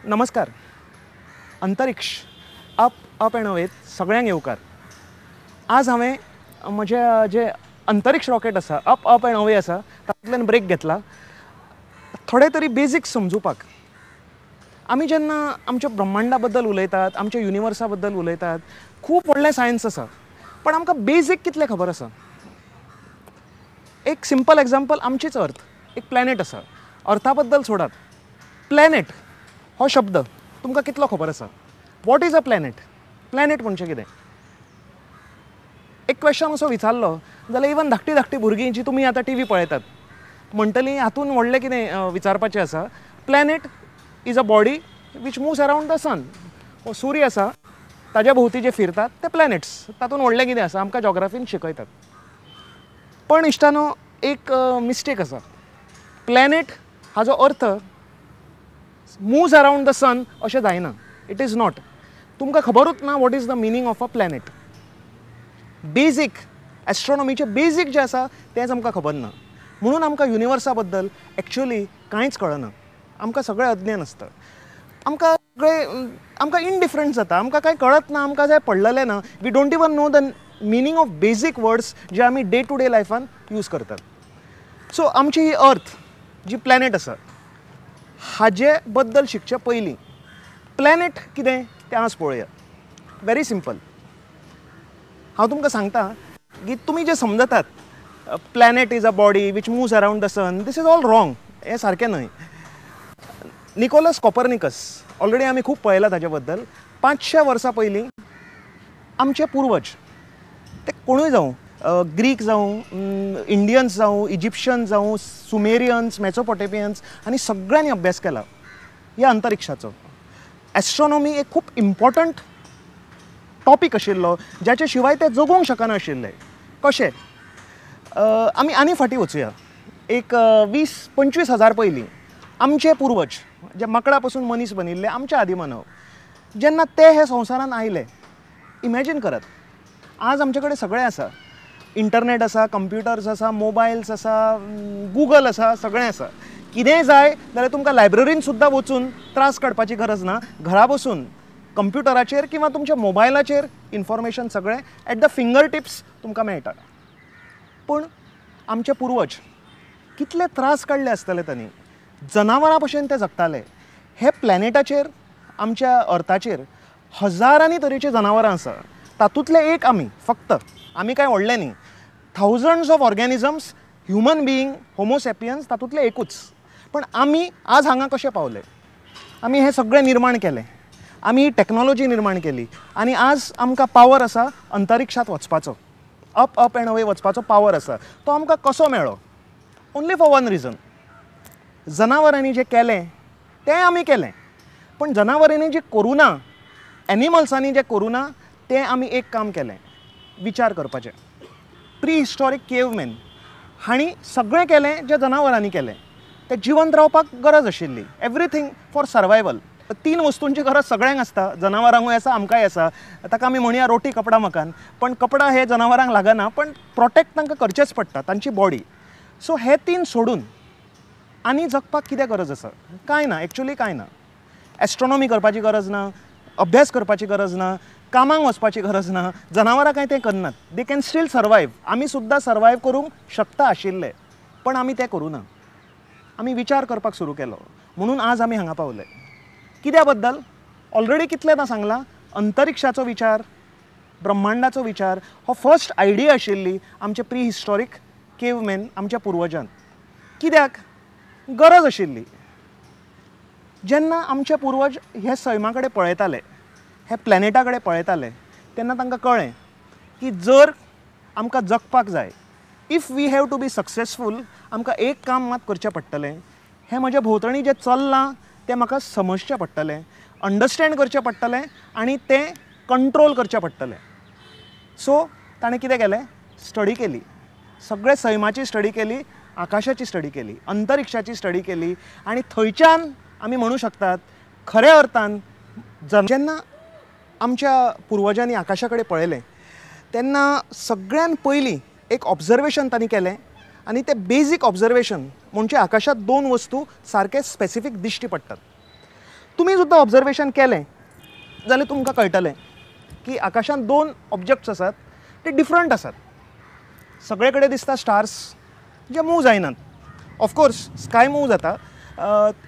नमस्कार. अंतरिक्ष up up and अवेत सगळ्यांक येवकार. आज हांवें म्हजें जें अंतरिक्ष रॉकेट आसा अप अप अँड अवे आसा तातूंतल्यान ब्रेक घेतला थोडे तरी बेजिक्स समजुपाक. आमी जेन्ना आमच्या ब्रह्मांडा बद्दल उलयतात, आमच्या युनिवर्सा बद्दल उलयतात, खूब व्हडलें सायन्स आसा, पण आमकां बेजीक कितलें खबर आसा? एक सिंपल एग्जाम्पल, आमचीच अर्थ एक प्लॅनेट आसा. अर्था बद्दल सोडात, प्लॅनेट हो शब्द तुमकां कितलो खबर आसा? What is a planet? Planet म्हणजे कितें? एक क्वेश्चन असो विचारलो जाल्यार इवन धाकटी धाकटी भुरगीं जी तुमी आतां टी व्ही पळयतात म्हणटलीं हातून व्हडलें कितें विचारपाचें आसा? Planet is a body which moves around the sun. हो सूर्य आसा ताज्या भोंवती जे फिरतात ते प्लॅनेट्स. तातूंत व्हडलें कितें आसा? आमकां जॉग्राफीन शिकयतात. पण इश्टानो, एक मिस्टेक आसा. प्लॅनेट हाजो अर्थ मूव्स अरावंड the सन अशें जायना. It is not. तुमकां खबरूच ना what is the meaning of a planet. Basic एस्ट्रॉनॉमीचें basic जें आसा तेंच आमकां खबर ना. म्हणून आमकां युनिवर्सा बद्दल एक्चुअली कांयच कळना. आमकां सगळें अज्ञान आसता, आमकां सगळें आमकां इनडिफरंट जाता, आमकां कांय कळत ना, आमकां जाय पडलेलें ना. We don't even know the meaning of basic words जे आमी डे टू डे लायफान यूज करतात. सो आमची ही अर्थ जी प्लॅनेट आसा हाजे बद्दल शिकचे पयलीं प्लॅनेट कितें तें आज पळोवया. व्हेरी सिंपल, हांव तुमकां सांगता की तुमी जें समजतात planet is a body which moves around the sun, this is all wrong. हें सारकें न्हय. निकोलस कॉपर्निकस, ऑलरेडी आमी खूब पळयलां ताजे बद्दल. 500 वर्सां पयलीं आमचे पुर्वज, ते कोणूय जावं, ग्रीक जावं, इंडियन्स जावं, इजिप्शियन जावं, सुमेरियन्स, मेसोपोटेमियन्स, आनी सगळ्यांनी अभ्यास केला ह्या अंतरिक्षाचो. एस्ट्रॉनॉमी एक खूब इम्पॉर्टंट टॉपीक आशिल्लो ज्याचे शिवाय ते जगूंक शकनाशिल्ले. कशें? आमी आनी फाटीं वचुया एक 20-25 हजार पयलीं. आमचे पुर्वज जे माकडा पसून मनीस बनिल्ले, आमचे आदिमानव जेन्ना ते हे संवसारांत आयले, इमॅजीन करात आज आमचे कडेन सगळें आसा. इंटरनेट आसा, कंप्युटर्स आसा, मोबायल्स आसा, गुगल आसा, सगळें आसा. कितेंय जाय जाल्यार तुमकां लायब्ररीन सुद्दां वचून त्रास काडपाची गरज ना. घरा बसून कंप्युटराचेर किंवा तुमच्या मोबायलाचेर इन्फॉर्मेशन सगळें एट the finger tips तुमकां मेळटा. पूण आमचे पुर्वज कितले त्रास काडले आसतले तांणी. जनावरां भशेन ते जगताले. हे प्लॅनेटाचेर, आमच्या अर्थाचेर हजारांनी तरेची जनावरां आसा. तातूंतले एक आमी, फक्त आमी कांय व्हडले न्ही. Thousands of organisms, human being, homo sapiens तातूंतले एकूच. पण आमी आज हांगा कशे पावले? आमी हें सगळें निर्माण केलें, आमी ही टॅक्नॉलॉजी निर्माण केली आनी आज आमकां पावर आसा अंतरिक्षांत वचपाचो, अप अप अँड अवे वचपाचो पावर आसा. तो आमकां कसो मेळ्ळो? ओन्ली फॉर वन रिजन, जनावरांनी जें केलें तें आमी केलें, पण जनावरांनी जें करूं ना, एनिमल्सांनी जें करूं ना तें आमी एक काम केलें, विचार करपाचें. प्री हिस्टॉरीक केवमॅन हांणी सगळें केलें जें जनावरांनी केलें. तें जिवंत रावपाक गरज आशिल्ली, एवरीथींग फॉर सर्वायवल. 3 वस्तूंची गरज सगळ्यांक आसता, जनावरांकूय आसा, आमकांय आसा. ताका आमी म्हणया रोटी कपडा मकान. पण कपडा हे जनावरांक लागना, पण प्रोटेक्ट तांकां करचेंच पडटा, तांची बॉडी. सो हे 3 सोडून आनी जगपाक कितें गरज आसा? कांय ना, एक्चुअली कांय ना. एस्ट्रॉनॉमी करपाची गरज ना, अभ्यास करपाची गरज ना, कामाक वचपाची गरज ना. जनावरां कांय तें करनात, they can still survive. आमी सुद्दां सर्वायव करूंक शकता आशिल्ले, पण आमी तें करूं ना. आमी विचार करपाक सुरू केलो, म्हणून आज आमी हांगा पावले. कित्या बद्दल ऑलरेडी कितलें ना सांगलां, अंतरिक्षाचो विचार, ब्रह्मांडाचो विचार हो फर्स्ट आयडिया आशिल्ली आमचे प्री हिस्टॉरीक केवमॅन, आमच्या पुर्वजान. कित्याक गरज आशिल्ली? जेन्ना आमचे पुर्वज हे सैमा कडेन पळयताले, हे प्लॅनेटा कडेन पळयताले, तेन्ना तांकां कळ्ळें की जर आमकां जगपाक जाय, if we have to be successful, आमकां एक काम मात करचें पडटलें, हें म्हज्या भोंवतणी जें चल्लां तें म्हाका समजचें पडटलें, अंडरस्टँड करचें पडटलें आनी तें कंट्रोल करचें पडटलें. सो ताणें कितें केलें? स्टडी केली, सगळे सैमाची स्टडी केली, आकाशाची स्टडी केली, अंतरिक्षाची स्टडी केली आनी थंयच्यान आमी म्हणू शकतात खऱ्या अर्थान जेन्ना आमच्या पुर्वजांनी आकाशा कडेन पळयलें तेन्ना सगळ्यान पयलीं एक ऑब्जर्वेशन तांणी केलें आनी तें बेजीक ऑब्जर्वेशन म्हणजे आकाशांत 2 वस्तू सारके स्पेसिफीक दिश्टी पडटात. तुमी सुद्दां ऑब्जर्वेशन केलें जाल्यार तुमकां कळटलें की आकाशांत दोन ऑब्जेक्ट्स आसात, ते डिफरंट आसात. सगळे कडेन दिसता स्टार्स जे मूव जायनात. ऑफकोर्स स्काय मूव जाता.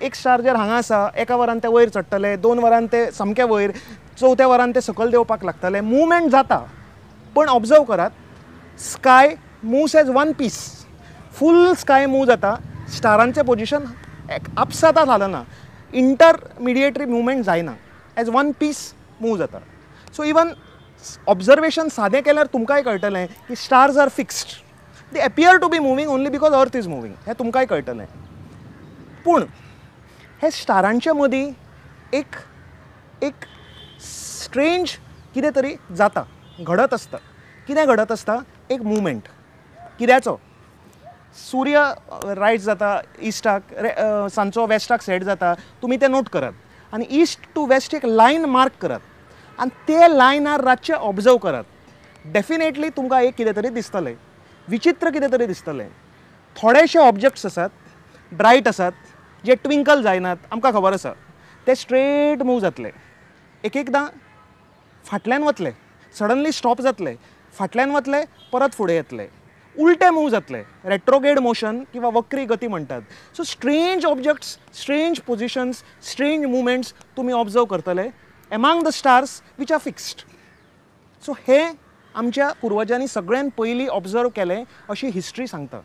एक स्टार जर हांगा आसा, एका वरान ते वयर चडटले, 2 वरान ते सामके वयर, चवथ्या वरान ते सकयल देंवपाक लागतले. मुवमेंट जाता, पण ऑब्जर्व करात, sky moves as one piece. Full sky move जाता, स्टारांचें पोजिशन आपसांत हालना, इंटरमिडिएटरी मुवमेंट जायना, एज वन पीस मूव जाता. सो इवन ऑब्जर्वेशन सादें केल्यार तुमकांय कळटलें की stars are fixed, they appear to be moving only because earth is moving, हें तुमकांय कळटलें. पूण हे स्टारांच्या मदीं एक एक स्ट्रेंज कितें तरी जाता, घडत आसता. कितें घडत आसता? एक मुवमेंट. कित्याचो? सूर्य रायज जाता इस्टाक, सांजचो वेस्टाक सेट जाता. तुमी तें नोट करात आनी ईस्ट टू वेस्ट एक लायन मार्क करात आनी ते लायनार रातचे ऑब्जर्व करात. डेफिनेटली तुमकां एक कितें तरी दिसतलें, विचित्र कितें तरी दिसतलें. थोडेशे ऑब्जेक्ट्स आसात, ब्रायट आसात, जे ट्विंकल जायनात, आमकां खबर आसा, ते स्ट्रेट मूव जातले. एक एकदां फाटल्यान वतले, सडनली स्टॉप जातले, फाटल्यान वतले, परत फुडें येतले, उलटे मूव जातले, रेट्रोगेड मोशन किंवा वक्री गती म्हणटात. So strange objects, strange positions, strange movements तुमी ऑब्जर्व करतले among the stars which are fixed. So हे आमच्या पुर्वजांनी सगळ्यान पयलीं ऑब्जर्व केलें अशी हिस्ट्री सांगता.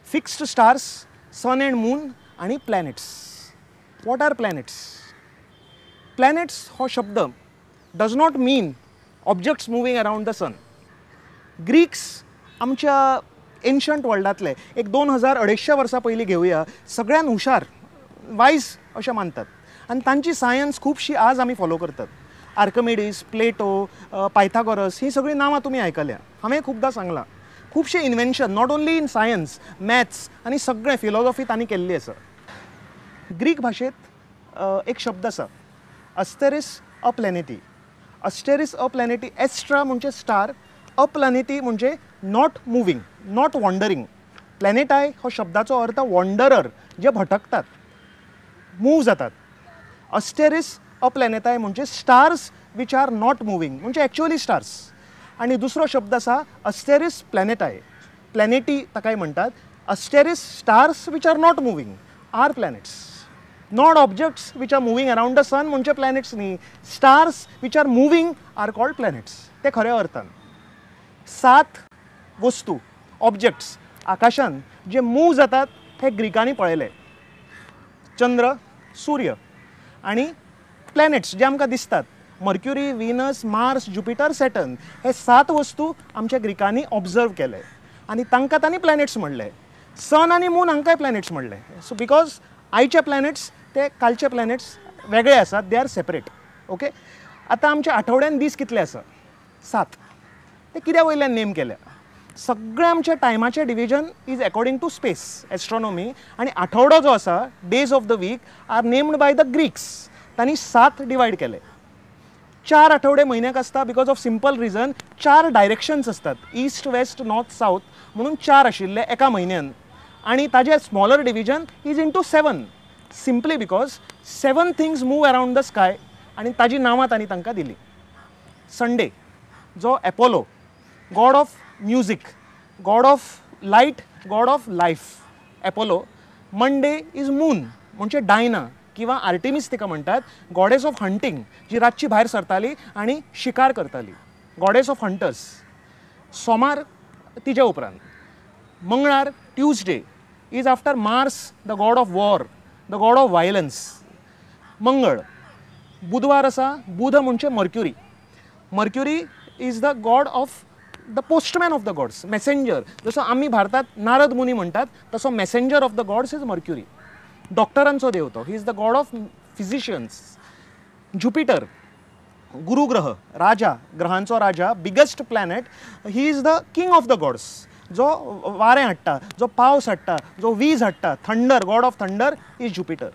Fixed stars, sun and moon आनी planets. What are planets? Planets हो शब्द does not mean objects moving around the sun. Greeks आमच्या एन्शंट वर्ल्डांतले एक 2250 वर्सां पयलीं घेवया, सगळ्यान हुशार, वायज अशें मानतात आनी तांची सायन्स खुबशी आज आमी फॉलो करतात. आर्कमिडीस, प्लेटो, पायथागोरस ही सगळीं नांवां तुमी आयकल्या. हांवें खुबदां सांगलां, खुबशे invention not only in science, maths आनी सगळें फिलॉसॉफी तांणी केल्ली आसा. ग्रीक भाशेंत एक शब्द आसा, अस्तेरीस अप्लॅनेटी. अस्टेरीस अप्लॅनेटी, एस्ट्रा म्हणजे स्टार, अप्लॅनेटी म्हणजे not moving, not wandering. प्लॅनेटाय हो शब्दाचो अर्थ वॉन्डरर, जे भटकतात, मूव जातात. अस्टेरीस अप्लॅनेटाय म्हणजे stars which are not moving, म्हणजे एक्चुअली स्टार्स. आनी दुसरो शब्द आसा अस्टेरीस प्लॅनेटाय, प्लॅनेटी ताकाय म्हणटात. Asteris stars which are not moving are planets, not objects which are moving around the sun म्हणजे प्लॅनेट्स न्ही. Stars which are moving are called planets. ते खऱ्या अर्थान 7 वस्तू, ऑब्जेक्ट्स आकाशान जे मूव जातात हे ग्रीकांनी पळयले. चंद्र, सूर्य आनी प्लॅनेट्स जे आमकां दिसतात, Mercury, Venus, Mars, Jupiter, Saturn, हे 7 वस्तू आमच्या ग्रीकांनी ऑब्जर्व केले आनी तांकां तांणी प्लॅनेट्स म्हणले. सन आनी मून हांकांय प्लॅनेट्स म्हणले. सो because आयचे प्लॅनेट्स ते कालचे प्लॅनेट्स वेगळे आसात, they are separate. Okay, आतां आमच्या आठवड्यान दीस कितले आसा? 7. ते कित्या वयल्यान नेम केल्या? सगळें आमच्या टायमाचें division is according to space, astronomy. आनी आठवडो जो आसा, days of the week are named by the Greeks. तांणी 7 डिवायड केले. 4 आठवडे म्हयन्याक आसता because of simple reason, 4 directions आसतात, ईस्ट, वेस्ट, नॉर्थ, सावथ, म्हणून 4 आशिल्ले एका म्हयन्यान. आनी ताजें smaller division is into 7, simply because 7 things move around the sky आनी ताजी नांवां तांणी तांकां दिली. संडे जो Apollo, god of music, god of light, god of life, Apollo. Monday is moon म्हणजे डायना किंवा आर्टिमीस तिका म्हणटात, गॉडेस ऑफ हंटींग, जी रातची भायर सरताली आनी शिकार करताली, गॉडेस ऑफ हंटर्स. सोमार तिच्या उपरांत. मंगळार Tuesday is after Mars, the god of war, the god of violence, मंगळ. बुधवार आसा, बुध म्हणजे Mercury. Mercury is the god of the postman of the gods, messenger. जसो आमी भारतांत नारद मुनी म्हणटात तसो messenger of the gods is Mercury. डॉक्टरांचो देव तो, he is the god of physicians. Jupiter, गुरुग्रह, Raja, ग्रहांचो Raja, biggest planet, he is the king of the gods, जो वारें हाडटा, जो पावस हाडटा, जो वीज हाडटा, thunder, god of thunder is Jupiter.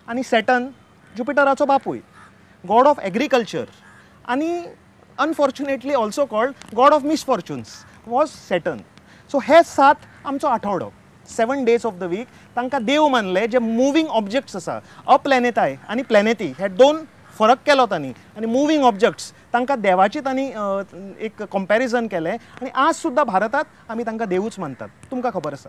आनी सॅटर्न, जुपिटराचो बापूय, गॉड ऑफ एग्रीकल्चर आनी unfortunately also called god of misfortunes was Saturn. So हे 7 आमचो आठवडो. 7 days of the week तांकां देव मानले जे मुवींग ऑब्जेक्ट्स आसा. अप्लॅनेताय आनी प्लॅनेती हे दोन फरक केलो तांणी आनी मुवींग ऑब्जेक्ट्स तांकां देवाची तांणी एक कंपॅरिजन केलें आनी आज सुद्दां भारतांत आमी तांकां देवूच मानतात. तुमकां खबर आसा.